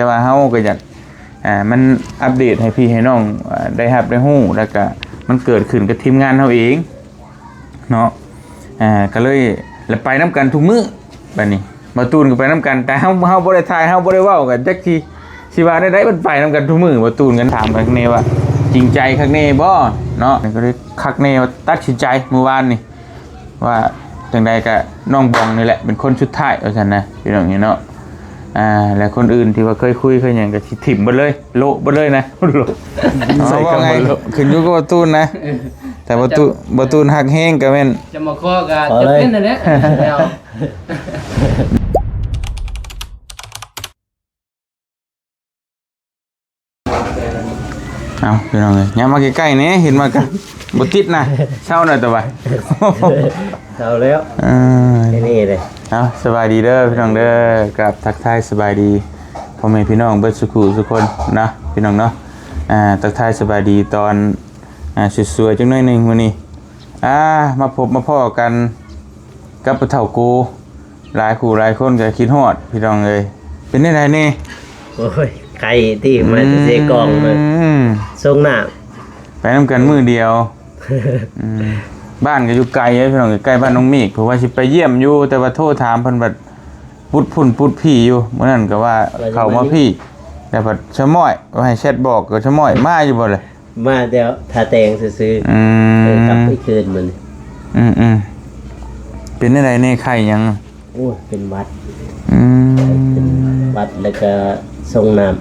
ແຕ່ວ່າເຮົາກໍຢາກ ອ່າ ມັນອັບເດດໃຫ້ພີ່ໃຫ້ນ້ອງ ອ່າ ໄດ້ຮັບໄດ້ຮູ້ ແລ້ວກະມັນເກີດຂຶ້ນກັບທີມງານເຮົາເອງເນາະ. ອ່າ ກໍເລີຍ ແລ້ວໄປນຳກັນທຸກມື້ ບັດນີ້ ບ່າວຕູນກໍໄປນຳກັນ ແຕ່ເຮົາ ເຮົາບໍ່ໄດ້ຖ່າຍ ເຮົາບໍ່ໄດ້ເວົ້າກັນ ຈັກຊິ ຊິວ່າແນວໃດ ມັນໄປນຳກັນທຸກມື້. ບ່າວຕູນກໍຖາມຂ້າງໃນວ່າ ຈິງໃຈຄັກແນ່ບໍ່ເນາະ? ກໍເລີຍຄັກແນ່ວ່າ ຕັດສິນໃຈມື້ວານນີ້ ວ່າຈັ່ງໃດກະນ້ອງບອງນີ້ແຫຼະເປັນຄົນສຸດທ້າຍວ່າຊັ້ນນະ ພີ່ນ້ອງເນາະ. ອ່າ ແລະຄົນອື່ນທີ່ວ່າເຄີຍຄຸຍເຄີຍຫຍັງກະຊິຖິ້ມເບິດເລີຍ ໂລະເບິດເລີຍນະ ໂລະ ໃສ່ກັນເບິດໂລະ. ຂຶ້ນຢູ່ກັບບ່າວຕູນນະ ເອີ ແຕ່ບ່າວຕູນ ບ່າວຕູນຮັກແຮງກະແມ່ນ ຈະມາຂໍກະຈະເປັນຫັ້ນແຫຼະ ເອົາ ພີ່ນ້ອງເອີຍ ຍ່າງມາໃກ້ໆແດ່ ເຫັນມາກະບໍ່ຕິດນະ ເຊົາແລ້ວແຕ່ວ່າ ເຊົາແລ້ວ ເອີ ນີ້ເດ້. ເອົາ ສະບາຍດີເດີພີ່ນ້ອງເດີ ກັບທັກທາຍສະບາຍດີພໍ່ແມ່ພີ່ນ້ອງເບິດສູ່ຄູ່ສູ່ຄົນເນາະ ພີ່ນ້ອງເນາະ. ອ່າ ທັກທາຍສະບາຍດີຕອນ ອ່າ ສວຍໆຈັກໜ້ອຍໜຶ່ງມື້ນີ້ ອ່າ ມາພົບມາພໍ້ກັນກັບພໍ່ເຖົ້າໂກ ຫຼາຍຄູ່ຫຼາຍຄົນກໍຄິດຮອດ ພີ່ນ້ອງເອີຍ. ເປັນແນວໃດແດ່? ໂອ້ຍ ໄຄຕິ ມາແຕ່ເຊກອງເລີຍ ອືມ ສົ່ງນ້ຳ ໄປນຳກັນມື້ດຽວ ອືມ ບ້ານກໍຢູ່ໄກເດ້ພີ່ນ້ອງ ໃກ້ບ້ານນ້ອງມີກ ເພາະວ່າຊິໄປຢ້ຽມຢູ່ ແຕ່ວ່າໂທຖາມເພິ່ນບັດປຸດພຸ້ນປຸດພີ້ຢູ່ ມື້ນັ້ນກໍວ່າເຂົ້າມາພີ້ ແລ້ວບັດຊະມ້ອຍວ່າໃຫ້ແຊັດບອກ ກໍຊະມ້ອຍມາຢູ່ບໍ່ລະ? ມາແຕ່ທ່າແຕງຊື່ໆ ອືມ ເອີ ກັບໄປຄືນມື້ນີ້ ອືມໆ ເປັນແນວໃດແດ່ ໄຂ້ຫຍັງ? ໂອ້ຍ ເປັນຫວັດ ອືມ ເປັນຫວັດ ແລ້ວກໍສົ່ງນ້ຳ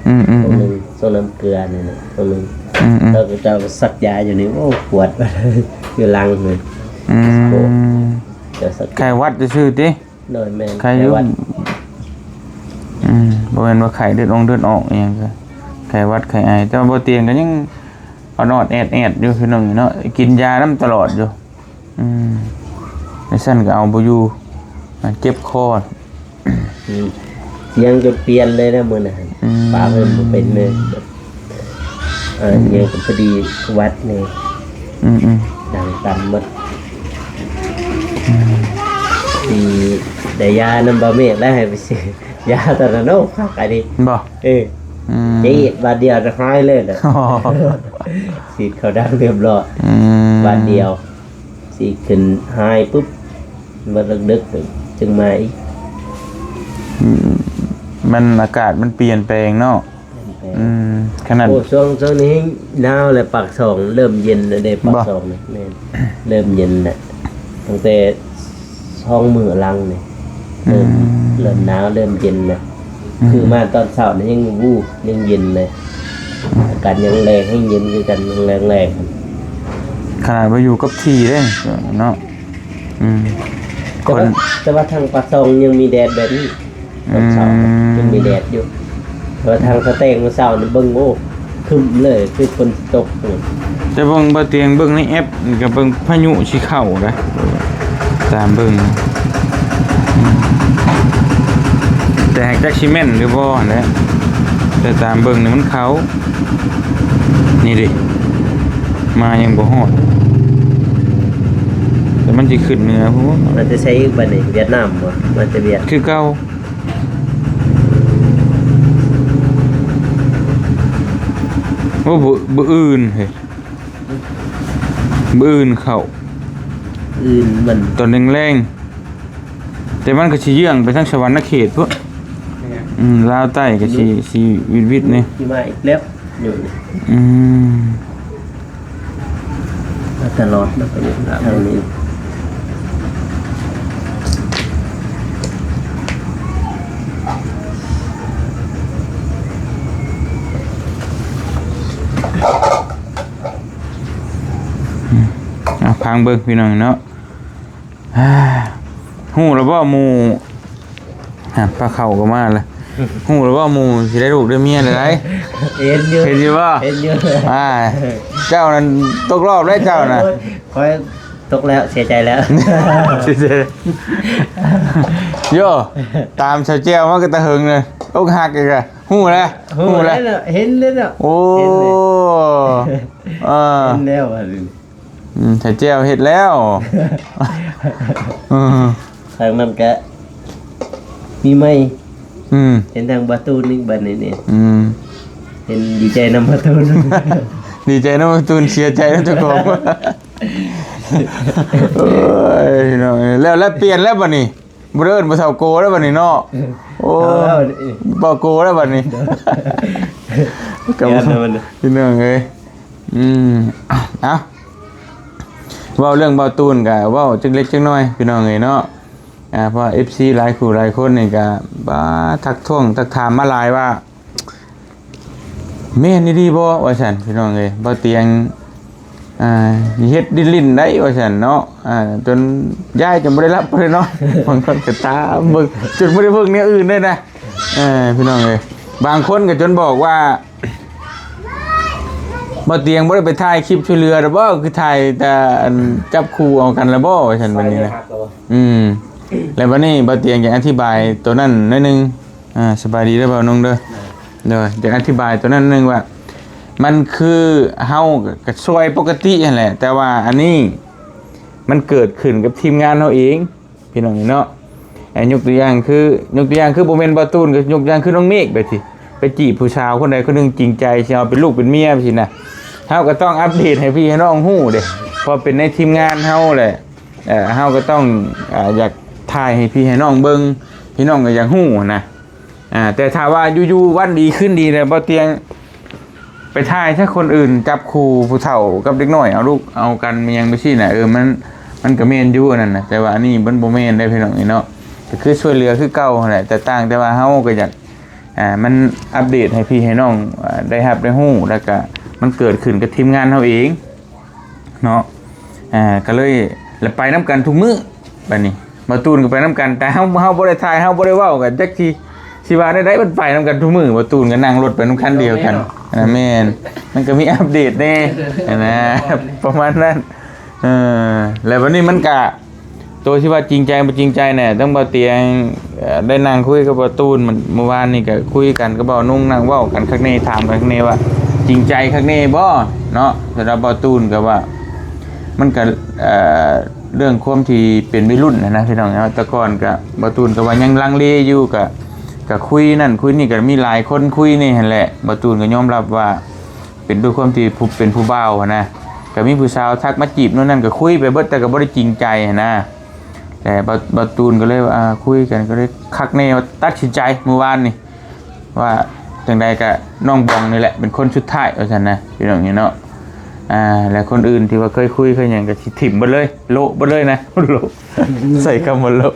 ອືມໆໆ ຊ່ວງໜຶ່ງ ສົ່ງນ້ຳເກືອນີ້ແຫຼະ ຊ່ວງໜຶ່ງ ອືມໆ ແລ້ວກໍເຈົ້າສັກຢາຢູ່ນີ້ ໂອ້ ປວດ ຢູ່ຫຼັງນີ້ ອືມ ເຈົ້າສັກ ໄຂ້ຫວັດຊື່ໆຕິ? ໂດຍ ແມ່ນ ໄຂ້ຫວັດ ອືມ ບໍ່ແມ່ນວ່າໄຂ້ເລືອດອອກເລືອດອອກອີ່ຫຍັງ ໄຂ້ຫວັດໄຂ້ໄອ ແຕ່ວ່າບໍ່ຕຽງກໍຍັງອອດໆແອດໆຢູ່ ພີ່ນ້ອງເນາະ ກິນຢານຳຕະຫຼອດຢູ່ ອືມ ໄປຊັ້ນກໍເອົາບໍ່ຢູ່ ມັນເຈັບຄໍ ອືມ ສຽງຈົນປ່ຽນເລີຍນະມື້ນັ້ນ ອືມ ປາກມັນບໍ່ເປັນເລີຍ ເອີ ອືມ ຫຍັງກໍພໍດີຫວັດນີ້ ອືມໆ ດັງຕັນໝົດ ອືມ ທີ່ໄດ້ຢານຳບ່າວເມກແລ້ວ ໃຫ້ໄປຊື້ຢາຕອນນັ້ນ ໂອ້ ຄັກອັນນີ້ ບໍ່ ເອີ ອືມ ຈີດບາດດຽວຫາຍເລີຍນະ ອໍ ສີດເຂົ້າດັງຮຽບຮ້ອຍ ອືມ ບາດດຽວ ສີດຂຶ້ນຫາຍປຶບ ມາດຶກໆ ຈຶ່ງມາອີກ ອືມ ມັນ ອາກາດມັນປ່ຽນແປງເນາະ ປ່ຽນແປງ ອືມ ຂະໜາດ ໂອ້ ຊ່ວງ ຊ່ວງນີ້ແຮງໜາວແຫຼະ ປາກຊ່ອງເລີ່ມເຢັນແລ້ວເດ້ ປາກຊ່ອງນີ້ ແມ່ນ ເລີ່ມເຢັນແລ້ວ ຕັ້ງແຕ່ ສອງມື້ຫຼັງນີ້ ເລີ່ມ ອືມ ເລີ່ມໜາວເລີ່ມເຢັນນະ ອືມ ຄືມາຕອນເຊົ້ານີ້ຍັງ ອູ້ ຍັງເຢັນເລີຍ ອືມ ອາກາດຍັງແລງ ແຮງເຢັນຄືກັນ ຍັງແລງໆ ຂະໜາດວ່າຢູ່ກັບທີ່ເດ້ເນາະ ອືມ ແຕ່ວ່າ ຄົນ ແຕ່ວ່າທາງປາກຊ່ອງຍັງມີແດດແບບນີ້ ຕອນເຊົ້າ ອືມ ຍັງມີແດດຢູ່ ແຕ່ວ່າທາງສະແຕງມື້ເຊົ້ານີ້ເບິ່ງ ໂອ້ ຄຶ້ມເລີຍ ຄືຝົນຊິຕົກ ແຕ່ເບິ່ງ ບໍ່ຕຽງເບິ່ງໃນແອັບ ກໍເບິ່ງພາຍຸຊິເຂົ້ານະ ຕາມເບິ່ງ ອືມ ແຕ່ຫາກຈັກຊິແມ່ນຫຼືບໍ່ຫັ້ນແຫຼະ ແຕ່ຕາມເບິ່ງນີ້ມັນເຂົ້າ ນີ້ເດ້ ມາຍັງບໍ່ຮອດ ແຕ່ມັນຊິຂຶ້ນເໜືອພຸ້ນ ມາແຕ່ໃສອີກບັດນີ້ ຫວຽດນາມບໍ່? ມາແຕ່ຫວຽດ ຄືເກົ່າ ໂອ້ ມື້ ມື້ອື່ນເຮີ້ຍ ມື້ອື່ນເຂົ້າ ອື່ນມັນ ຕອນແລງໆ ແຕ່ມັນກໍຊິເຍືອງໄປທາງສະຫວັນນະເຂດພຸ້ນ ແມ່ນ ອືມ ລາວໃຕ້ກໍຊິ ອືມ ຊິວິດໆນີ້ ຊິມາອີກແລ້ວ ຢູ່ນີ້ ອືມ ມາຕະຫຼອດ ແລ້ວກໍຢູ່ທາງນີ້ ອືມ ເອົາ ຟັງເບິ່ງພີ່ນ້ອງເນາະ ຮູ້ແລ້ວບໍ່ໝູ່ ຫັ້ນ ພາເຂົ້າກໍມາແລ້ວ ຮູ້ແລ້ວວ່າໝູ່ຊິໄດ້ລູກໄດ້ເມຍແລ້ວໃດ ເຫັນຢູ່ ເຫັນຢູ່ບໍ່? ເຫັນຢູ່ ອ່າ ເຈົ້ານັ້ນຕົກລອບແລ້ວເຈົ້ານະ ໂອ້ຍ ຂ້ອຍຕົກແລ້ວ ເສຍໃຈແລ້ວ ໂຢ ຕາມສາວແຈ່ວມາກໍຕາເຫິງເລີຍ ອົກຫັກອີກອະ ຮູ້ແລ້ວ ຮູ້ແລ້ວ ເຫັນແລ້ວ ໂອ້ ເຫັນແລ້ວ ເອີ ເຫັນແລ້ວ ອືມ ໃສ່ແຈ່ວເຮັດແລ້ວ ເອີ ທາງນັ້ນກະມີໃໝ່ ອືມ ເຫັນທາງບ່າວຕູນນີ້ບັດນີ້ນີ້ ອືມ ເຫັນດີໃຈນຳບ່າວຕູນ ດີໃຈນຳບ່າວຕູນ ເສຍໃຈນຳເຈົ້າຂອງ ໂອ້ຍ ພີ່ນ້ອງເອີຍ ແລ້ວ ແລ້ວປ່ຽນແລ້ວບັດນີ້ ບໍ່ໄດ້ເອີ້ນບໍ່ເຖົ້າໂກແລ້ວບັດນີ້ເນາະ ໂອ້ ເຖົ້າແລ້ວບັດນີ້ ບໍ່ໂກແລ້ວບັດນີ້ ໂດຍ ກໍ ຢ້ານແລ້ວບັດນີ້ ພີ່ນ້ອງເອີຍ ອືມ ເອົ້າ ເວົ້າເລື່ອງບ່າວຕູນກໍເວົ້າຈັກເລັກຈັກນ້ອຍ ພີ່ນ້ອງເອີຍເນາະ ອ່າ ເພາະວ່າເອັຟຊີຫຼາຍຄູ່ຫຼາຍຄົນນີ້ກໍ ບາ ທັກທ້ວງທັກຖາມມາຫຼາຍວ່າ ແມ່ນອີ່ຫຼີບໍ່ ວ່າຊັ້ນ ພີ່ນ້ອງເອີຍ ບ່າວຕຽງ ອ່າ ເຮັດຫຼິ້ນໆໄດ໋ ວ່າຊັ້ນເນາະ ອ່າ ຈົນ ຢາຍຈົນບໍ່ໄດ້ຫຼັບບໍ່ໄດ້ນອນ ບາງຄົນກໍຕາມເບິ່ງ ຈົນບໍ່ໄດ້ເບິ່ງແນວອື່ນເລີຍນະ ເອີ ພີ່ນ້ອງເອີຍ ບາງຄົນກໍຈົນບອກວ່າ ບ່າວຕຽງບໍ່ໄດ້ໄປຖ່າຍຄລິບຊ່ວຍເຫຼືອດອກບໍ ຄືຖ່າຍແຕ່ອັນຈັບຄູ່ເອົາກັນລະບໍ ວ່າຊັ້ນບັດນີ້ນະ ອືມ ແລ້ວບັດນີ້ບ່າວຕຽງຢາກອະທິບາຍໂຕນັ້ນໜ້ອຍໜຶ່ງ ອ່າ ສະບາຍດີເດີບ່າວນົງເດີ ໂດຍ ຢາກອະທິບາຍໂຕນັ້ນໜຶ່ງວ່າ ມັນຄືເຮົາກໍຊ່ວຍປົກກະຕິຫັ້ນແຫຼະ ແຕ່ວ່າອັນນີ້ມັນເກີດຂຶ້ນກັບທີມງານເຮົາເອງ ພີ່ນ້ອງເນາະ ອ່າ ຍົກຕົວຢ່າງຄື ຍົກຕົວຢ່າງຄືບໍ່ແມ່ນບ່າວຕູນ ກໍຍົກຕົວຢ່າງຄືນ້ອງເມກແບບທີ່ໄປຈີບຜູ້ສາວຄົນໃດຄົນໜຶ່ງຈິງໃຈ ຊິເອົາເປັນລູກເປັນເມຍຊີ້ນະ ເຮົາກໍຕ້ອງອັບເດດໃຫ້ພີ່ໃຫ້ນ້ອງຮູ້ເດ້ ເພາະເປັນໃນທີມງານເຮົາແຫຼະ ເອີ ເຮົາກໍຕ້ອງ ອ່າ ຢາກຖ່າຍໃຫ້ພີ່ໃຫ້ນ້ອງເບິ່ງ ພີ່ນ້ອງກໍຢາກຮູ້ຫັ້ນນະ ອ່າ ແຕ່ຖ້າວ່າຢູ່ໆວັນດີຄືນດີແລ້ວ ບໍ່ຕຽງ ໄປຖ່າຍໃຫ້ຄົນອື່ນຈັບຄູ່ຜູ້ເຖົ້າກັບເດັກນ້ອຍເອົາລູກເອົາກັນ ມີຫຍັງໄປຊີ້ນະ ເອີ ມັນ ມັນກໍແມ່ນຢູ່ອັນນັ້ນນະ ແຕ່ວ່າອັນນີ້ມັນບໍ່ແມ່ນເດ້ພີ່ນ້ອງເອີຍເນາະ ກໍຄືຊ່ວຍເຫຼືອຄືເກົ່າຫັ້ນແຫຼະ ແຕ່ຕ່າງແຕ່ວ່າເຮົາກໍຢາກ ອ່າ ມັນອັບເດດໃຫ້ພີ່ໃຫ້ນ້ອງ ອ່າ ໄດ້ຮັບໄດ້ຮູ້ ແລ້ວກະມັນເກີດຂຶ້ນກັບທີມງານເຮົາເອງເນາະ ອ່າ ກໍເລີຍ ແລ້ວໄປນຳກັນທຸກມື້ ບັດນີ້ ບ່າວຕູນກໍໄປນຳກັນ ແຕ່ເຮົາ ເຮົາບໍ່ໄດ້ຖ່າຍ ເຮົາບໍ່ໄດ້ເວົ້າກັນ ຈັກຊິ ຊິວ່າແນວໃດ ມັນໄປນຳກັນທຸກມື້ ບ່າວຕູນກໍນັ່ງລົດໄປນຳຄັນດຽວກັນ ເອີ ອັນນັ້ນແມ່ນ ມັນກໍມີອັບເດດແດ່ຫັ້ນນະ ປະມານນັ້ນ ເອີ ແລ້ວບັດນີ້ມັນກະ ໂຕທີ່ວ່າຈິງໃຈບໍ່ຈິງໃຈແນ່ ທັງບ່າວຕຽງ ເອີ ໄດ້ນັ່ງຄຸຍກັບບ່າວຕູນ ມື້ວານນີ້ກໍຄຸຍກັນກັບບ່າວນຸ່ງ ນັ່ງເວົ້າກັນຄັກແນ່ ຖາມກັນຄັກແນ່ວ່າຈິງໃຈຄັກແນ່ບໍ່ເນາະ ສຳລັບບ່າວຕູນກໍວ່າ ມັນກໍ ເອີ ເລື່ອງຄວາມທີ່ເປັນໄວລຸ້ນຫັ້ນນະພີ່ນ້ອງເນາະ ແຕ່ກ່ອນກໍບ່າວຕູນກໍວ່າຍັງລັງເລຢູ່ ກໍ ກໍຄຸຍນັ້ນຄຸຍນີ້ ກໍມີຫຼາຍຄົນຄຸຍແນ່ຫັ້ນແຫຼະ ບ່າວຕູນກໍຍອມຮັບວ່າ ເປັນດ້ວຍຄວາມທີ່ຜູ້ ເປັນຜູ້ບ່າວຫັ້ນນະ ກໍມີຜູ້ສາວທັກມາຈີບໂນ່ນນັ້ນ ກໍຄຸຍໄປເບິດ ແຕ່ກໍບໍ່ໄດ້ຈິງໃຈຫັ້ນນະ ແຕ່ບ່າວ ບ່າວຕູນກໍເລີຍວ່າ ອ່າ ຄຸຍກັນກໍເລີຍຄັກແນ່ ວ່າຕັດສິນໃຈມື້ວານນີ້ ວ່າຈັ່ງໃດກໍນ້ອງບອງນີ້ແຫຼະເປັນຄົນສຸດທ້າຍ ວ່າຊັ້ນນະ ພີ່ນ້ອງເນາະ ອ່າ ແລະຄົນອື່ນທີ່ວ່າເຄີຍຄຸຍເຄີຍຫຍັງກໍຊິຖິ້ມເບິດເລີຍ ໂລະເບິດເລີຍນະ ໂລະ ໃຊ້ຄຳວ່າໂລະ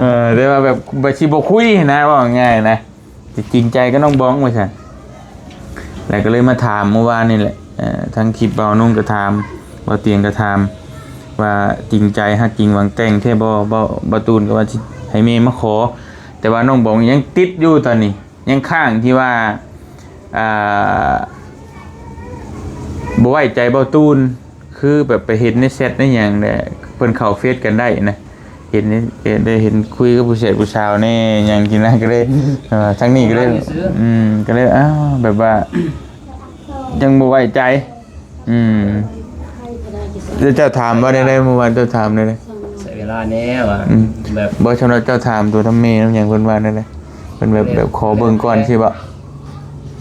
ເອີ ແຕ່ວ່າແບບ ແບບຊິບໍ່ຄຸຍນະ ເວົ້າງ່າຍໆນະ ຊິຈິງໃຈກັບນ້ອງບອງ ວ່າຊັ້ນ ແລ້ວກໍເລີຍມາຖາມມື້ວານນີ້ແຫຼະ ເອີ ທາງຄລິບບ່າວນຸ່ງກໍຖາມ ບ່າວຕຽງກໍຖາມ ວ່າຈິງໃຈຮັກຈິງຫວັງແຕ່ງແທ້ບໍ່? ບ່າວ ບ່າວຕູນກໍວ່າຊິໃຫ້ແມ່ມາຂໍ ແຕ່ວ່ານ້ອງບອງຍັງຕິດຢູ່ຕອນນີ້ ຍັງຄ້າງທີ່ວ່າ ອ່າ ບໍ່ໄວ້ໃຈບ່າວຕູນ ຄືແບບໄປເຫັນໃນແຊັດໃນຫຍັງແຫຼະ ເພິ່ນເຂົ້າເຟສກັນໄດ້ນະ ເຫັນ ເຫັນ ໄດ້ເຫັນຄຸຍກັບຜູ້ແຊດຜູ້ສາວແດ່ຫຍັງຊີ້ນະ ກໍເລີຍ ເອີ ທາງນີ້ກໍເລີຍ ອືມ ກໍເລີຍ ອ້າວ ແບບວ່າຍັງບໍ່ໄວ້ໃຈ ອືມ ແລ້ວເຈົ້າຖາມວ່າແນວໃດ? ເມື່ອວານເຈົ້າຖາມແນວໃດ? ໃຊ້ເວລາແດ່ວ່າ ອືມ ແບບ ບໍ່ ສຳລັບເຈົ້າຖາມຕົວທຳແມ່ນຳຫຍັງ ເພິ່ນວ່າແນວໃດ? ເພິ່ນແບບ ແບບຂໍເບິ່ງກ່ອນຊີ້ບໍ?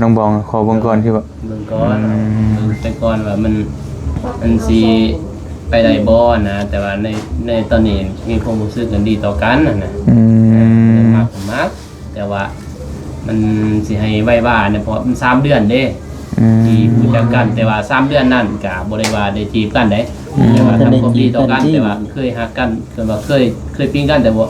ນ້ອງບອງຂໍເບິ່ງກ່ອນຊິບໍ? ເບິ່ງກ່ອນ ອືມ ເບິ່ງແຕ່ກ່ອນວ່າມັນ ມັນຊິໄປໄດ້ບໍ່ນະ ແຕ່ວ່າໃນ ໃນຕອນນີ້ມີຄວາມຮູ້ສຶກອັນດີຕໍ່ກັນຫັ້ນນະ ອືມ ມັກກໍມັກ ແຕ່ວ່າມັນຊິໃຫ້ໄວວ່າແດ່ ເພາະວ່າມັນສາມເດືອນເດ້ ອືມ ທີ່ຮູ້ຈັກກັນ ແຕ່ວ່າສາມເດືອນນັ້ນກໍບໍ່ໄດ້ວ່າໄດ້ຈີບກັນເດ້ ອືມ ແຕ່ວ່າທຳຄວາມດີຕໍ່ກັນ ແຕ່ວ່າເຄີຍຮັກກັນ ເອີ້ນວ່າເຄີຍ ເຄີຍປີ້ງກັນ ແຕ່ບໍ່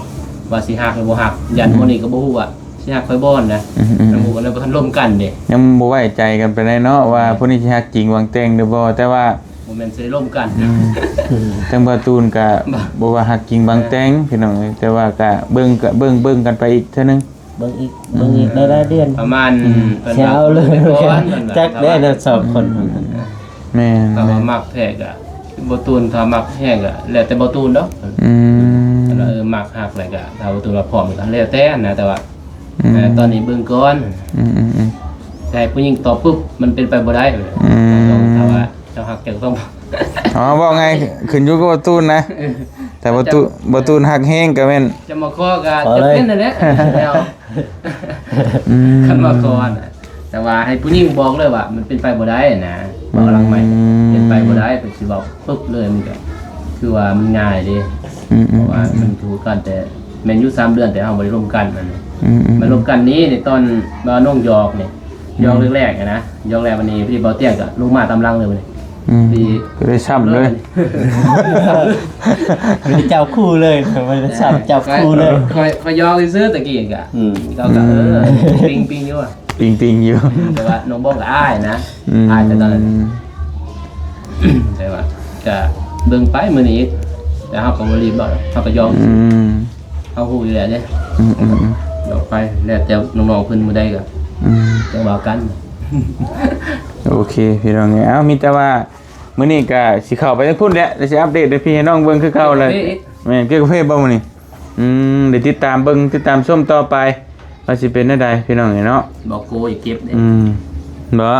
ວ່າຊິຮັກຫຼືບໍ່ຮັກ ຢ້ານ ອືມ ມື້ນີ້ກໍບໍ່ຮູ້ວ່າ ຊິຮັກຂ້ອຍບໍ່ນະ ອືມໆ ຍັງບໍ່ ຍັງບໍ່ທັນລົມກັນເດ້ ຍັງບໍ່ໄວ້ໃຈກັນປານໃດເນາະ ວ່າ ແມ່ນ ຜູ້ນີ້ຊິຮັກຈິງຫວັງແຕ່ງຫຼືບໍ່ ແຕ່ວ່າ ບໍ່ແມ່ນຊິໄດ້ລົມກັນ ອືມ ທາງບ່າວຕູນກະ ບໍ່ ບໍ່ວ່າຮັກຈິງຫວັງແຕ່ງ ພີ່ນ້ອງເອີຍ ແຕ່ວ່າກະເບິ່ງ ກະເບິ່ງ ເບິ່ງກັນໄປອີກເທື່ອໜຶ່ງ ເບິ່ງອີກ ອືມ ເບິ່ງອີກໄດ້ຫຼາຍເດືອນ ປະມານ ອືມ ເພິ່ນວ່າ ຊິເອົາເລີຍ ເພິ່ນວ່າ ຈັກແດ່ນະ ສອງຄົນ ອືມ ແມ່ນ ຖ້າວ່າມັກແທ້ກະ ບ່າວຕູນ ຖ້າມັກແຮງກະແລ້ວແຕ່ບ່າວຕູນດອກ ອືມ ຖ້າວ່າ ເອີ ມັກຮັກແລ້ວກະ ຖ້າບ່າວຕູນວ່າພ້ອມກະແລ້ວແຕ່ນະ ແຕ່ວ່າ ອືມ ເອີ ຕອນນີ້ເບິ່ງກ່ອນ ອືມໆໆ ແຕ່ໃຫ້ຜູ້ຍິງຕອບປຶບ ມັນເປັນໄປບໍ່ໄດ້ ອືມ ຕ້ອງ ຖ້າວ່າເຈົ້າຮັກ ເຈົ້າຕ້ອງ ອໍ ເວົ້າງ່າຍ ຂຶ້ນຢູ່ກັບບ່າວຕູນນະ ເອີ ຖ້າບໍ່ຕູນ ບໍ່ຕູນຮັກແຮງກໍແມ່ນ ຈະມາຂໍກໍຈະເປັນນັ້ນແຫຼະ ແລ້ວ ອືມ ຄັນວ່າຂໍນະ ແຕ່ວ່າໃຫ້ຜູ້ຍິງບອກເລີຍວ່າມັນເປັນໄປບໍ່ໄດ້ນະ ເວົ້າຫຼັງໄມ ອືມ ເປັນໄປບໍ່ໄດ້ ເພິ່ນຊິເວົ້າປຶບເລີຍ ມັນກໍຄືວ່າມັນງ່າຍເດ້ ອືມໆ ເພາະວ່າມັນຖືກກັນແຕ່ ແມ່ນຢູ່ສາມເດືອນ ແຕ່ເຮົາບໍ່ໄດ້ລົມກັນ ອັນນີ້ ອືມໆ ມາລົມກັນນີ້ ໃນຕອນວ່ານ້ອງຢອກນີ້ ຢອກ ອືມ ແລກໆ ນະ ຢອກແລ້ວ ບັດນີ້ພໍດີເບົາຕຽງກໍລົງມາຕາມຫຼັງເລີຍ ບັດນີ້ ອືມ ດີ ກໍໄດ້ຊ້ຳເລີຍ ບໍ່ໄດ້ຈັບຄູ່ເລີຍ ບໍ່ໄດ້ຊ້ຳຈັບຄູ່ເລີຍ ຂ້ອຍ ຂ້ອຍຢອກຊື່ໆ ຕະກີ້ກໍ ອືມ ເຂົາກໍ ເອີ ປິງໆ ຢູ່ ປິງໆ ຢູ່ ແຕ່ວ່ານ້ອງບອງກໍອາຍນະ ອືມ ອາຍແຕ່ຕອນນັ້ນ ແຕ່ວ່າກໍເບິ່ງໄປມື້ນີ້ອີກ ແຕ່ເຮົາກໍບໍ່ຣີບດອກ ເຮົາກໍຢອກ ອືມ ເຮົາຮູ້ຢູ່ແລ້ວເດ້ ອືມໆໆ ຢອກໄປ ແລ້ວແຕ່ນ້ອງໆເພິ່ນມື້ໃດກໍ ອືມ ຈັ່ງວ່າກັນ ໂອເຄ ພີ່ນ້ອງເອີຍ ເອົ້າ ມີແຕ່ວ່າມື້ນີ້ກໍຊິເຂົ້າໄປທາງພຸ້ນແຫຼະ ແລ້ວຊິອັບເດດໃຫ້ພີ່ໃຫ້ນ້ອງເບິ່ງຄືເກົ່າແຫຼະ ເອີ ແມ່ນ ກິນກາເຟບໍ່ມື້ນີ້? ອືມ ໄດ້ຕິດຕາມເບິ່ງ ຕິດຕາມຊົມຕໍ່ໄປ ວ່າຊິເປັນແນວໃດ ພີ່ນ້ອງເອີຍເນາະ ບໍ່ໂກອີກເກັບເດ້ ອືມ ບໍ່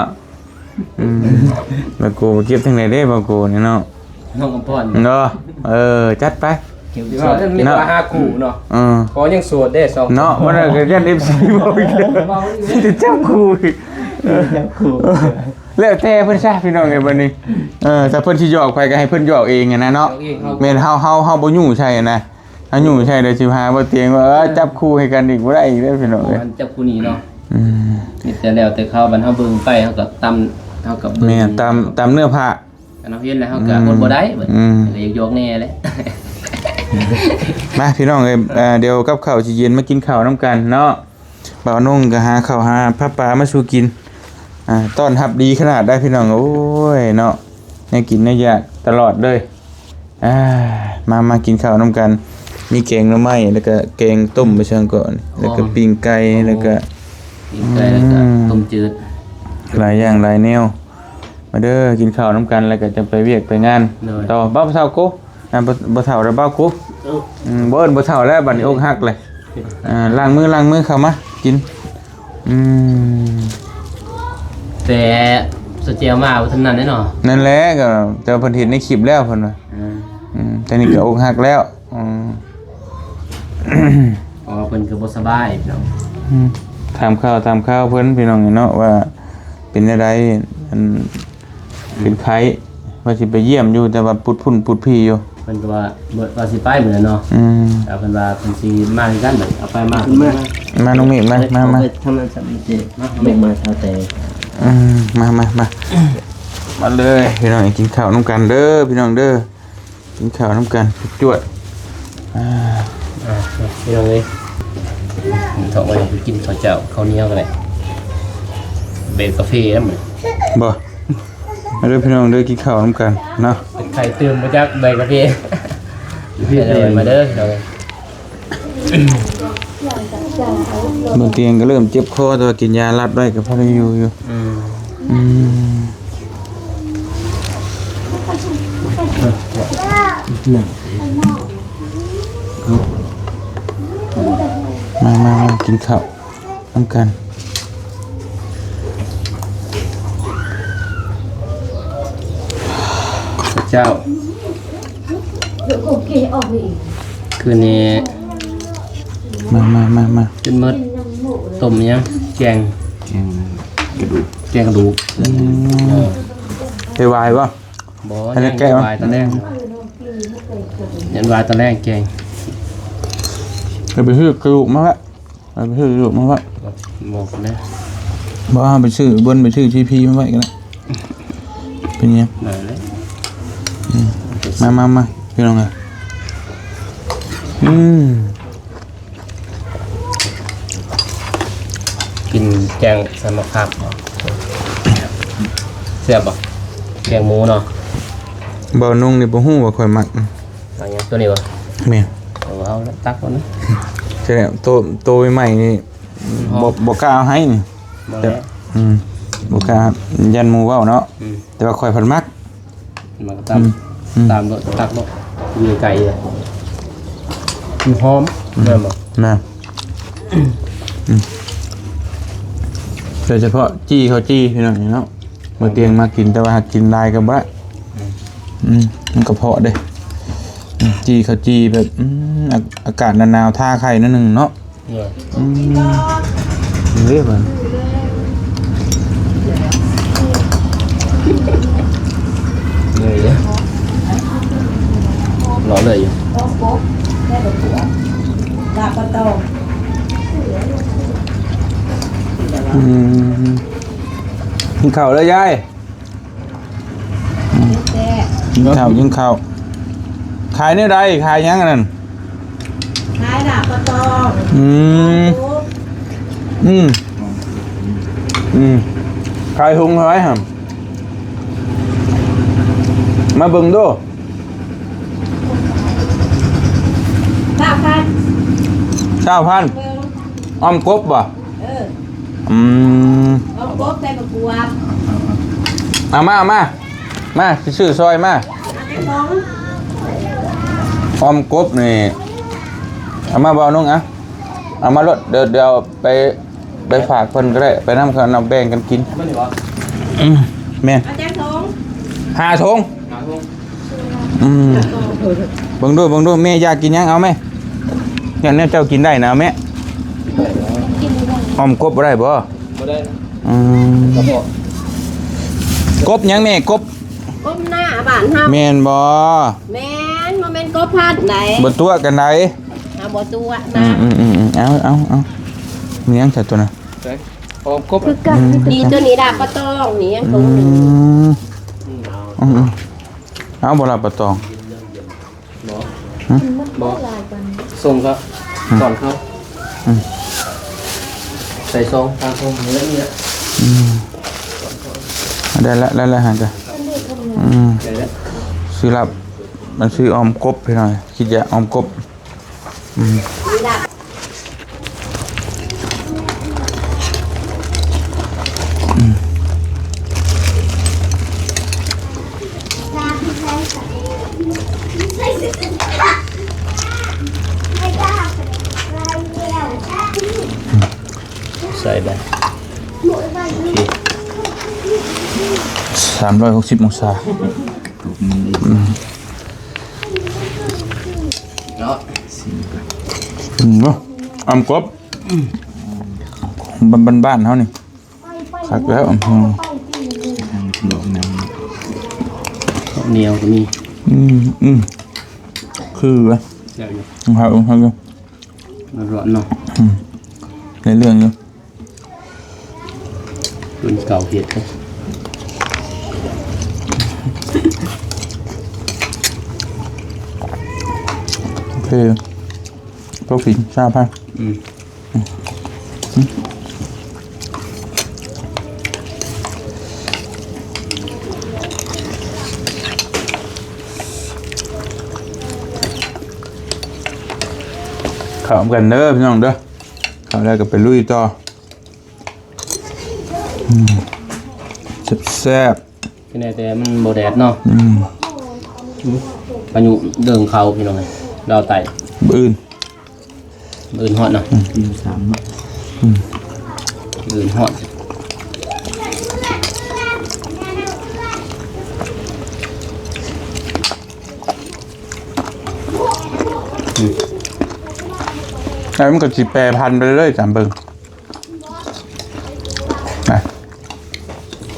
ອືມ ບາໂກເກັບທາງໃດເດ້ ບາໂກນີ້ເນາະ ນ້ອງອຳພອນເນາະ ເອີ ຈັດໄປ ເກັບ ຊິວ່າມີແຕ່ວ່າຫາຄູ່ເນາະ ເອີ ເພາະຍັງໂສດເດ້ສອງຄົນເນາະ ມັນກໍຢ້ານເອັບຊີບອກອີກ ຊິໄດ້ຈັບຄູ່ອີກ ຈັບຄູ່ ແລ້ວແຕ່ເພິ່ນຊະ ພີ່ນ້ອງເອີຍ ບັດນີ້ ເອີ ຖ້າເພິ່ນຊິຢອກໃຜກໍໃຫ້ເພິ່ນຢອກເອງຫັ້ນນະເນາະ ຢອກເອງ ເຮົາ ແມ່ນ ເຮົາ ເຮົາ ເຮົາບໍ່ຍູ້ໃສ່ຫັ້ນນະ ເຮົາຍູ້ໃສ່ແລ້ວຊິຫາບໍ່ຕຽງວ່າ ເອີ ເອີ ຈັບຄູ່ໃຫ້ກັນອີກບໍ່ໄດ້ອີກເດີ້ ພີ່ນ້ອງເອີຍ ມັນຈັບຄູ່ນີ້ເນາະ ອືມ ມີແຕ່ແລ້ວແຕ່ເຂົາ ບັດເຮົາເບິ່ງໄປ ເຮົາກໍຕຳ ເຮົາກໍເບິ່ງ ແມ່ນ ຕາມ ຕາມເນື້ອຜ້າ ຄັນເຮົາເຫັນແລ້ວ ເຮົາກໍ ອືມ ອົດບໍ່ໄດ້ ອືມ ກໍຢາກຢອກແດ່ແຫຼະ ມາ ພີ່ນ້ອງເອີຍ ເອີ ດຽວກັບເຂົ້າຊິເຢັນ ມາກິນເຂົ້ານຳກັນເນາະ ບ່າວນົງກໍຫາເຂົ້າຫາປາປາມາສູ່ກິນ ອາ ຕ້ອນຮັບດີຂະໜາດໃດ ພີ່ນ້ອງ ໂອ້ຍເນາະ ແນວກິນແນວຢາກຕະຫຼອດເລີຍ ອາ ມາ ມາກິນເຂົ້ານຳກັນ ມີແກງໜໍ່ໄມ້ ແລ້ວກະແກງຕົ້ມໄປຊັ້ນກ່ອນ ແລ້ວກະປີ້ງໄກ່ ອໍ ແລ້ວກະ ປີ້ງໄກ່ ແລ້ວກະ ອືມ ຕົ້ມຈືດ ຫຼາຍຢ່າງຫຼາຍແນວ ມາເດີ້ ກິນເຂົ້ານຳກັນ ແລ້ວກໍຈະໄປວຽກໄປງານ ໂດຍ ຕໍ່ ບ່າວເຖົ້າໂກ ອ່າ ບໍ່ ບໍ່ເຖົ້າແລ້ວ ບ່າວໂກ ເອີ ອືມ ບໍ່ເອີ້ນບໍ່ເຖົ້າແລ້ວ ບັດນີ້ອົກຫັກເລີຍ ອ່າ ລ້າງມື ລ້າງມື ເຂົ້າມາກິນ ອືມ ແຕ່ສະແຈວມາບໍ່ທັນນັ້ນເດ້ເນາະ ນັ້ນແຫຼະ ກໍແຕ່ວ່າເພິ່ນເຫັນໃນຄລິບແລ້ວ ເພິ່ນວ່າ ອືມ ອືມ ແຕ່ນີ້ກໍອົກຫັກແລ້ວ ອືມ ເພາະວ່າເພິ່ນກໍບໍ່ສະບາຍພີ່ນ້ອງ ອືມ ຖາມຂ່າວ ຖາມຂ່າວເພິ່ນພີ່ນ້ອງເນາະ ວ່າເປັນແນວໃດ ອັນ ເປັນໄຂ້ ວ່າຊິໄປຢ້ຽມຢູ່ ແຕ່ວ່າປຸດພຸ້ນປຸດພີ້ຢູ່ ເພິ່ນກໍວ່າ ວ່າຊິໄປມື້ນັ້ນເນາະ ອືມ ແຕ່ເພິ່ນວ່າເພິ່ນຊິມາຄືກັນ ເອົາໄປມາ ມາ ມາ ນ້ອງເມກ ມາ ມາ ມາ ທາງນັ້ນຊັ້ນເຈ ມາ ເມກ ມາ ຊາແຕ ອືມ ມາ ມາ ມາ ມາເລີຍ ພີ່ນ້ອງ ກິນເຂົ້ານຳກັນເດີ້ ພີ່ນ້ອງເດີ້ ກິນເຂົ້ານຳກັນ ຈວດ ອ່າ ອ່າ ພີ່ນ້ອງເອີຍ ເຂົ້າໄປກິນເຂົ້າເຈົ້າ ເຂົ້າໜຽວກໍໄດ້ ເບກກາເຟນຳ ບໍ່ ມາເດີ້ພີ່ນ້ອງເດີ້ ກິນເຂົ້ານຳກັນເນາະ ເປັນໄຂ້ຕື່ມບໍ່ຈັກ ເບກກາເຟ ມາເດີ້ພີ່ນ້ອງເອີຍ ບາງທີກໍເລີ່ມເຈັບຄໍ ແຕ່ວ່າກິນຢາລັດໄວ້ກໍພໍໄດ້ຢູ່ຢູ່ ອືມ ອືມ ມາ ມາ ມາ ກິນເຂົ້ານຳກັນ ເຈົ້າ ຄືນນີ້ ມາ ມາ ມາ ມາ ກິນໝົດ ຕົ້ມຫຍັງ ແກງ ແກງກະດູກ ແກງກະດູກ ອືມ ເອີ ໄດ້ຫວາຍບໍ່? ບໍ່ ຍັງຫວາຍຕອນແລງ ຍັງຫວາຍຕອນແລງແກງ ໄປຊື້ກະດູກມາໄວ້ ໄປຊື້ກະດູກມາໄວ້ ບອກແລ້ວ ບໍ່ ເອົາໄປຊື້ ເບິ່ນໄປຊື້ທີພີມາໄວ້ກໍໄດ້ ເປັນຫຍັງ ໄດ້ແລ້ວ ອືມ ມາ ມາ ມາ ພີ່ນ້ອງເອີຍ ອືມ ກິນແກງໃສ່ໝາກຜັກ ແຊບບໍ່? ແກງໝູເນາະ ບ່າວນົງນີ້ບໍ່ຮູ້ວ່າຂ້ອຍມັກ ເອົາຫຍັງ ໂຕນີ້ບໍ່? ແມ່ນ ເອົາ ເອົາ ຕັກເອົານະ ແຕ່ໂຕ ໂຕໃໝ່ໆນີ້ ຫອມ ບໍ່ ບໍ່ກ້າເອົາໃຫ້ນີ້ ບໍ່ແລ້ວ ອືມ ບໍ່ກ້າ ຢ້ານໝູເວົ້າເນາະ ອືມ ແຕ່ວ່າຂ້ອຍພັດມັກ ມັນກໍຕາມ ອືມ ຕາມລົດຕັກເນາະ ຢູ່ໄກເລີຍ ມັນຫອມ ອືມ ແມ່ນບໍ່? ນະ ອືມ ໂດຍສະເພາະຈີ່ເຂົ້າຈີ່ພີ່ນ້ອງເນາະ ມື້ຕຽງມາກິນ ແຕ່ວ່າຫາກກິນຫຼາຍກໍບໍ່ໄດ້ ອືມ ອືມ ມັນກະເພາະເດ້ ຈີ່ເຂົ້າຈີ່ແບບ ອືມ ອາ ອາກາດໜາວໆ ທາໄຂ່ໜ້ອຍໜຶ່ງເນາະ. ໂດຍ ອືມ ເດ້ບັດ ເລີຍເດ້ ລໍເລີຍຢູ່ ລາບປາຕອງ ອືມ ກິນເຂົ້າເດີ້ຍາຍ. ອືມ ແຊບ ກິນເຂົ້າ ກິນເຂົ້າ. ຂາຍແນວໃດ? ຂາຍຫຍັງອັນນັ້ນ? ຂາຍດາບປະຕອງ. ອືມ ອືມ ອືມ ຂາຍຖົງເທົ່າໃດຫັ້ນ? ມາເບິ່ງດູ. ຊາວພັນ ຊາວພັນ. ເບິ່ງ ອ້ອມກົບບໍ່? ເອີ ອືມ ອ້ອມກົບໃສ່ບັກບວບ. ເອົາມາ ເອົາມາ ມາ ຊິຊື້ຊອຍມາ. ເອົາຈັກຖົງ? ອ້ອມກົບນີ້ ເອົາມາເບົາໜຶ່ງ ອະ ເອົາມາໂລດ. ດຽວ ດຽວໄປ ໄປຝາກເພິ່ນກໍໄດ້ ໄປນຳເຂົານຳ ແບ່ງກັນກິນ. ອືມ ແມ່ນ ເອົາຈັກຖົງ? ຫ້າຖົງ ຫ້າຖົງ. ອືມ ເບິ່ງດູ ເບິ່ງດູ ແມ່ຢາກກິນຫຍັງ ເອົາແມ່. ແນວ ແນວເຈົ້າກິນໄດ້ນະ ເອົາແມ່. ອ້ອມກົບບໍ່ໄດ້ບໍ່? ບໍ່ໄດ້. ອືມ ກົບຫຍັງແມ່? ກົບ ກົບໜ້າບ້ານເຮົາ. ແມ່ນບໍ່? ແມ່ນ ບໍ່ແມ່ນກົບພັນໃດ. ບໍ່ຕົວະກັນໃດ. ເຮົາບໍ່ຕົວະນະ. ອືມໆໆ ເອົາ ເອົາ ເອົາ ມີຫຍັງຊະຕົວນັ້ນ? ອ້ອມກົບ ຄືກັນ. ອືມ ນີ້ ຕົວນີ້ດາບປະຕອງ ນີ້ຍັງຖົງໜຶ່ງ. ອືມ ອືມ ເອົາບໍ່ລະປະຕອງ? ບໍ່ ຫຶ? ບໍ່ ສົ່ງເຂົາ ອືມ ກ່ອນເຂົາ. ອືມ ໃສ່ຊອງ ຕາມຊົງນີ້ແຫຼະ ນີ້ແຫຼະ. ອືມ ໄດ້ລະ ໄດ້ລະຫັ້ນກະ. ອືມ ໄດ້ລະ ຊື້ລາບ ມັນຊື້ອ້ອມກົບພີ່ນ້ອງ ຄິດຢາກອ້ອມກົບ. ອືມ ອືມ ໃສ່ໄປ ໂອເຄ ສາມຮ້ອຍຫົກສິບອົງສາ. ອືມ ເນາະ ອືມ ອ້ອມກົບ ບ້ານໆ ເຮົານີ້ ຄັກແລ້ວ. ອືມ ເຂົ້າໜຽວກໍມີ. ອືມ ອືມ ຄືວ່າ ແຊບຢູ່ ຄັກຢູ່ ມັນຮ້ອນເນາະ. ອືມ ໄດ້ເລື່ອງຢູ່. ເປັນເກົ່າເຮັດເດ້ ໂອເຄ ພວກກິນຊາພາ. ອືມ ອືມ ເຂົ້ານຳກັນເດີພີ່ນ້ອງເດີ. ເຂົ້າແລ້ວກໍໄປລຸຍຕໍ່. ອືມ ແຊບໆ ແຕ່ມັນບໍ່ແດດເນາະ. ອືມ ອືມ ພາຍຸເດີ່ງເຂົ້າພີ່ນ້ອງເອີຍ ລາວໃຕ້ ມື້ອື່ນ ມື້ອື່ນຮອດເນາະ. ອືມ ມື້ອື່ນສາມເນາະ. ອືມ ມື້ອື່ນຮອດ. ອືມ ແລ້ວມັນກໍຊິແປພັນໄປເລື້ອຍໆ ຕາມເບິ່ງ. ນະ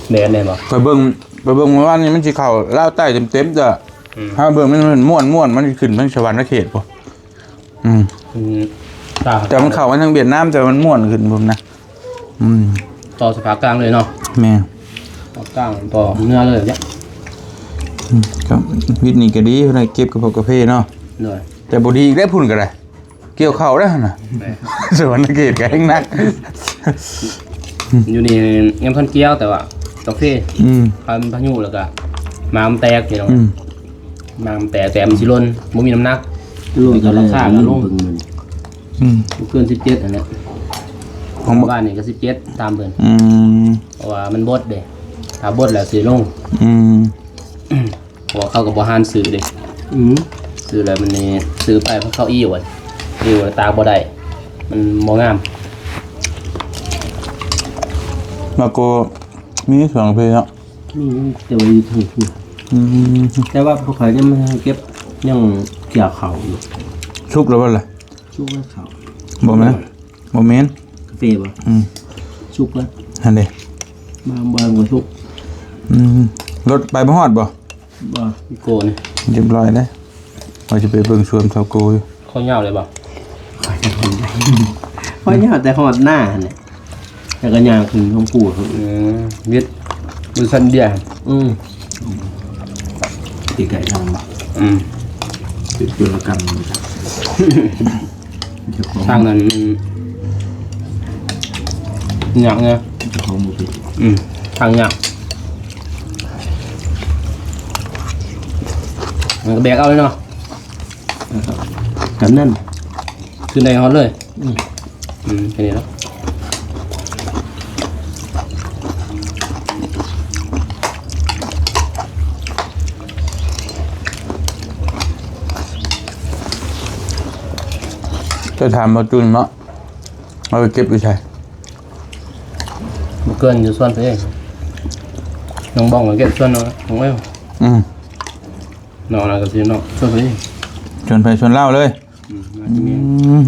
ແມ່ນ ແມ່ນບໍ່? ໄປເບິ່ງ ໄປເບິ່ງມື້ວານນີ້ມັນຊິເຂົ້າລາວໃຕ້ເຕັມໆ ເດີ້. ອືມ ຖ້າເບິ່ງມັນມ່ວນໆ ມັນຊິຂຶ້ນທາງສະຫວັນນະເຂດພຸ້ນ. ອືມ ອືມ ແຕ່ມັນເຂົ້າມາທາງຫວຽດນາມ ແຕ່ມັນມ່ວນຂຶ້ນພຸ້ນນະ. ອືມ ຕໍ່ສະພາກກາງເລີຍເນາະ. ແມ່ນ ພາກກາງຕໍ່ເມືອເລີຍເນາະ. ອືມ ກໍວິດນີ້ກໍດີ ໄດ້ເກັບກາເຟເນາະ. ໂດຍ ແຕ່ບໍ່ດີອີກແລ້ວ ພຸ້ນກໍໄດ້ ກ່ຽວເຂົ້າແລ້ວຫັ້ນນະ. ແມ່ນ ສະຫວັນນະເຂດກໍແຮ່ງໜັກ ຢູ່ນີ້ຍັງທັນກ່ຽວ ແຕ່ວ່າກາເຟ ອືມ ຄັນພາຍຸແລ້ວກໍໝາກມັນແຕກພີ່ນ້ອງ. ອືມ ໝາກມັນແຕກ ແຕ່ມັນຊິຫຼົ່ນ ບໍ່ມີນ້ຳໜັກ ຫຼົ່ນກໍລາຄາກໍລົງ. ອືມ ບໍ່ເກີນສິບເຈັດຫັ້ນແຫຼະ ຂອງບ້ານນີ້ກໍສິບເຈັດ ຕາມເພິ່ນ. ອືມ ເພາະວ່າມັນບົດເດ້ ຖ້າບົດແລ້ວຊິລົງ. ອືມ ເພາະວ່າເຂົາກໍບໍ່ຫານຊື້ເດ້. ອືມ ຊື້ແລ້ວມັນນີ້ ຊື້ໄປເຂົາອີ່ວ ອີ່ວຕາກບໍ່ໄດ້ ມັນບໍ່ງາມ. ແລ້ວກໍມີສວນກາເຟເນາະ. ມີ ແຕ່ວ່າຢູ່ເທິງພຸ້ນ. ອືມ ແຕ່ວ່າພວກຂ້ອຍຍັງບໍ່ທັນເກັບ ຍັງ ກ່ຽວເຂົ້າຢູ່. ສຸກແລ້ວບໍ່ລະ? ສຸກແລ້ວເຂົ້າ. ບໍ່ແມ່ນ ບໍ່ແມ່ນ ກາເຟບໍ່? ອືມ ສຸກແລ້ວຫັ້ນເດ້. ມາບໍ່ທັນສຸກ. ອືມ ລົດໄປບໍ່ຮອດບໍ່? ບໍ່ ອີໂກ້ນີ້ ຮຽບຮ້ອຍເດ້. ວ່າຊິໄປເບິ່ງສວນຊາວໂກ້ຢູ່. ຂ້ອຍຍາວເລີຍບໍ່? ຂ້ອຍຍາວແຕ່ຮອດໜ້າຫັ້ນແຫຼະ ແລ້ວກໍຍ່າງຂຶ້ນຂອງກູ. ອືມ ວິດ ວິດສັນເດຍ. ອືມ ຕີໄກ່ທາງບໍ່? ອືມ ເປັນຈຸລະກັນ. ທາງນັ້ນມັນຍາກເນາະ. ເຈົ້າຂອງບໍ່ເປັນ. ອືມ ທາງຍາກ. ມັນກໍແບກເອົາເລີຍເນາະ. ແລ້ວກໍກຳນັ້ນ ຂຶ້ນໄດ້ຮອດເລີຍ. ອືມ ອືມ ແຄ່ນີ້ລະ. ຈະຖາມບໍ່ຈຸນເນາະ ເອົາໄປເກັບຢູ່ໃສ? ບໍ່ເກີນຢູ່ສວນຕົວເອງ. ນ້ອງບອງກໍເກັບສວນນ້ອງເອວ. ອືມ ນ້ອງລາວກໍຊິເນາະ ສວນຕົວເອງ ສວນໃຜສວນລາວເລີຍ. ອືມ ໜ້າຈະແມ່ນ. ອືມ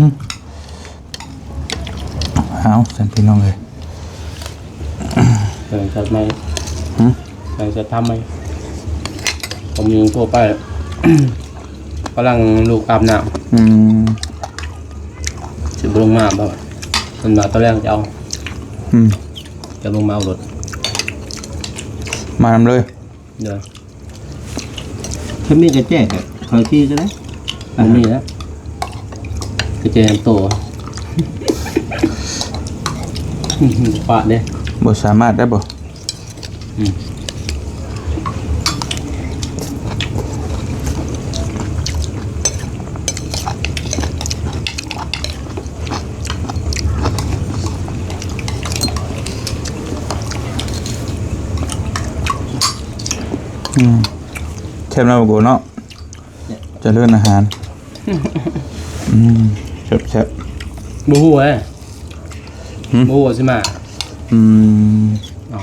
ເອົາຊັ້ນພີ່ນ້ອງເອີຍ ແຕ່ງຈັດໃໝ່. ຫື? ແຕ່ງຈັດທຳໃໝ່. ກໍມີທົ່ວໄປ ກຳລັງລູກອາບນ້ຳ. ອືມ ຊິບໍ່ລົງມາບໍ່? ເພິ່ນວ່າຕອນແລງຈະເອົາ. ອືມ ຈະລົງມາເອົາລົດ ມານຳເລີຍ. ໂດຍ ຖ້າມີກະແຈກໍຂ້ອຍຂີ່ກໍໄດ້. ບໍ່ມີແລ້ວ ກະແຈນຳໂຕ ປະເດ້ ບໍ່ສາມາດໄດ້ບໍ່? ອືມ ອືມ ແຊບເນາະ ໂກເນາະ ຈະເລີນອາຫານ. ອືມ ແຊບໆ ບໍ່ຮູ້ເດ້. ຫື? ບໍ່ຮູ້ວ່າຊິມາ. ອືມ ເອົ້າ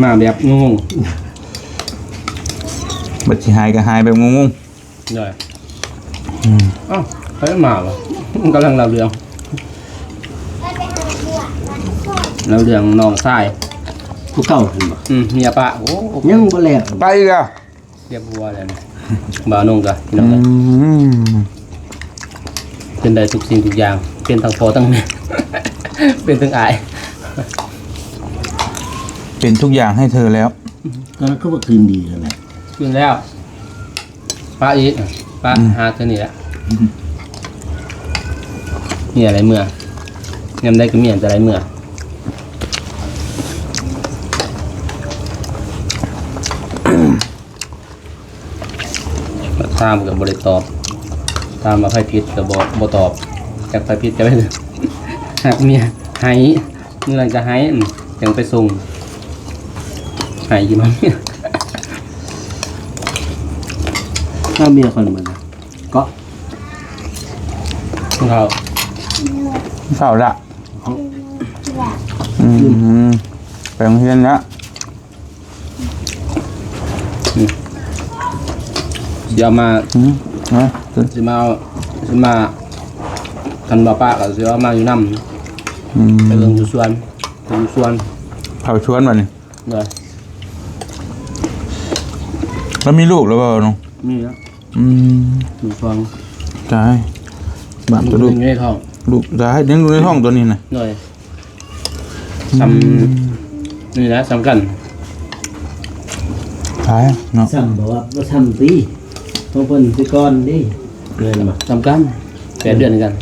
ມາແບບງົງໆ ບັດຊິຫາຍກໍຫາຍແບບງົງໆ. ໂດຍ ອືມ ເອົ້າ ໃຜມາວະ? ກຳລັງເລົ່າເລື່ອງ ເລົ່າເລື່ອງນ້ອງຊາຍ ຜູ້ເກົ່າຫັ້ນບໍ່? ອືມ ເມຍປະ. ໂອ້ ຍັງບໍ່ແລ້ວ ໄປອີກລະ ລຽບຫົວແລ້ວນີ້ ບ່າວນົງກະ ພີ່ນ້ອງເອີຍ. ອືມ ເປັນໄດ້ທຸກສິ່ງທຸກຢ່າງ ເປັນທັງພໍ່ທັງແມ່ ເປັນທັງອ້າຍ ເປັນທຸກຢ່າງໃຫ້ເທີແລ້ວ. ກໍຄືວ່າຄືນດີແລ້ວແຫຼະ ຄືນແລ້ວ. ປະອີກ ປະ ອືມ ຫາເທື່ອນີ້ແຫຼະ. ອືມ ເມຍໄຫຼເມືອ ຍາມໃດກໍເມຍຈະໄຫຼເມືອ. ຖາມກໍບໍ່ໄດ້ຕອບ ຖາມວ່າໃຜຜິດກໍບໍ່ ບໍ່ຕອບ ຈັກໃຜຜິດຈັກໃຜ ຮັກເມຍ ໃຫ້ ມື້ນັ້ນກໍໃຫ້ ອືມ ຈັ່ງໄປສົ່ງ ໃຫ້ຢູ່ ຖ້າເມຍຂ້ອຍມັນກໍ ເຂົ້າ ເຂົ້າລະ. ອືມ ໄປໂຮງຮຽນລະ. ອືມ ຊິເອົາມາ ອືມ ຮະ ຊິມາເອົາ ຊິມາ ຄັນບໍ່ປະກໍຊິເອົາມາຢູ່ນຳ. ອືມ ໄປເບິ່ງຢູ່ສວນ ໄປຢູ່ສວນ ເຝົ້າສວນບັດນີ້. ໂດຍ ລາວມີລູກແລ້ວບໍ່ນ້ອງ? ມີແລ້ວ. ອືມ ມີສອງ. ຕາຍ ບາບຕົວລູກ ຢູ່ໃນທ້ອງ ລູກຕາຍ ຍັງຢູ່ໃນທ້ອງຕົວນີ້ນະ. ໂດຍ ສ່ຳ ອືມ ນີ້ແຫຼະ ສ່ຳກັນ ຕາຍເນາະ. ສ່ຳ ບໍ່ວ່າບໍ່ສ່ຳຕິ ຂອງເພິ່ນຊິກ່ອນເດ້. ແມ່ນບໍ່? ສ່ຳກັນ ແປດເດືອນຄືກັນ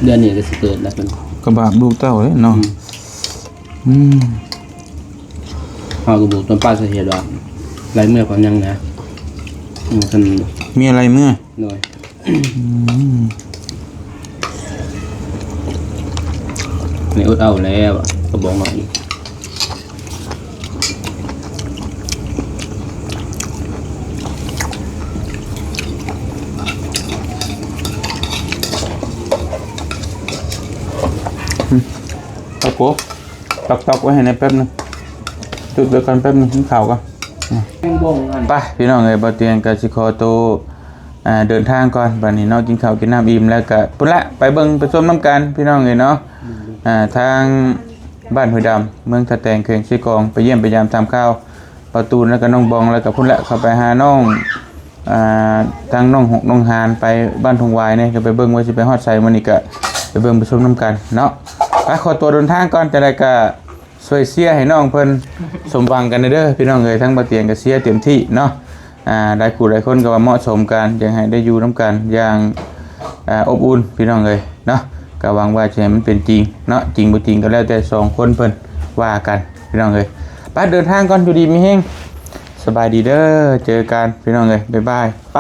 ເດືອນນີ້ກໍຊິເກີດແລ້ວເພິ່ນ. ກໍບາບລູກເຕົ້າເດ້ເນາະ. ອືມ ອືມ ເຮົາກໍບໍ່ຕ້ອງປະສາເຫດວ່າໄຫຼເມືອເພາະຫຍັງນະ. ອືມ ຄັນເມຍໄຫຼເມືອ. ໂດຍ ອືມ ນີ້ອົດເອົາແລ້ວ ກໍບອກນ້ອງອີກ. ອືມ ເອົາໂກ ຕອກໆ ໄວ້ໃຫ້ແດ່ແປັບໜຶ່ງ ຈຸດໄວ້ກ່ອນແປັບໜຶ່ງ ກິນເຂົ້າກ່ອນ. ອືມ ໄປ ພີ່ນ້ອງເອີຍ ບ່າວຕຽງກໍຊິຂໍໂຕ ອ່າ ເດີນທາງກ່ອນ ບັດນີ້ເນາະ ກິນເຂົ້າກິນນ້ຳອີ່ມແລ້ວກະພຸ້ນລະ ໄປເບິ່ງໄປຊົມນຳກັນ ພີ່ນ້ອງເອີຍເນາະ. ອ່າ ທາງບ້ານຫ້ວຍດຳ ເມືອງທ່າແຕງ ແຂວງເຊກອງ ໄປຢ້ຽມໄປຢາມຖາມຂ່າວ ປະຕູນ ແລ້ວກໍນ້ອງບອງ ແລ້ວກໍພຸ້ນແຫຼະ ເຂົ້າໄປຫານ້ອງ ອ່າ ທາງນ້ອງຫົກນ້ອງຫານ ໄປບ້ານທົ່ງຫວາຍນີ້ ກໍໄປເບິ່ງວ່າຊິໄປຮອດໃສ. ມື້ນີ້ກໍໄປເບິ່ງໄປຊົມນຳກັນເນາະ. ໄປ ຂໍຕົວເດີນທາງກ່ອນ ຈັ່ງໃດກໍຊ່ວຍເຊຍໃຫ້ນ້ອງເພິ່ນສົມຫວັງກັນແດ່ເດີ ພີ່ນ້ອງເອີຍ. ທາງບ່າວຕຽງກໍເຊຍເຕັມທີ່ເນາະ. ອ່າ ຫຼາຍຄູ່ຫຼາຍຄົນກໍວ່າເໝາະສົມກັນ ຢາກໃຫ້ໄດ້ຢູ່ນຳກັນຢ່າງ ອ່າ ອົບອຸ່ນ ພີ່ນ້ອງເອີຍເນາະ. ກໍຫວັງວ່າຈະໃຫ້ມັນເປັນຈິງເນາະ ຈິງບໍ່ຈິງກໍແລ້ວແຕ່ສອງຄົນເພິ່ນວ່າກັນ ພີ່ນ້ອງເອີຍ. ໄປ ເດີນທາງກ່ອນ ຢູ່ດີມີແຮງ ສະບາຍດີເດີ ເຈີກັນ ພີ່ນ້ອງເອີຍ ບາຍບາຍ ໄປ.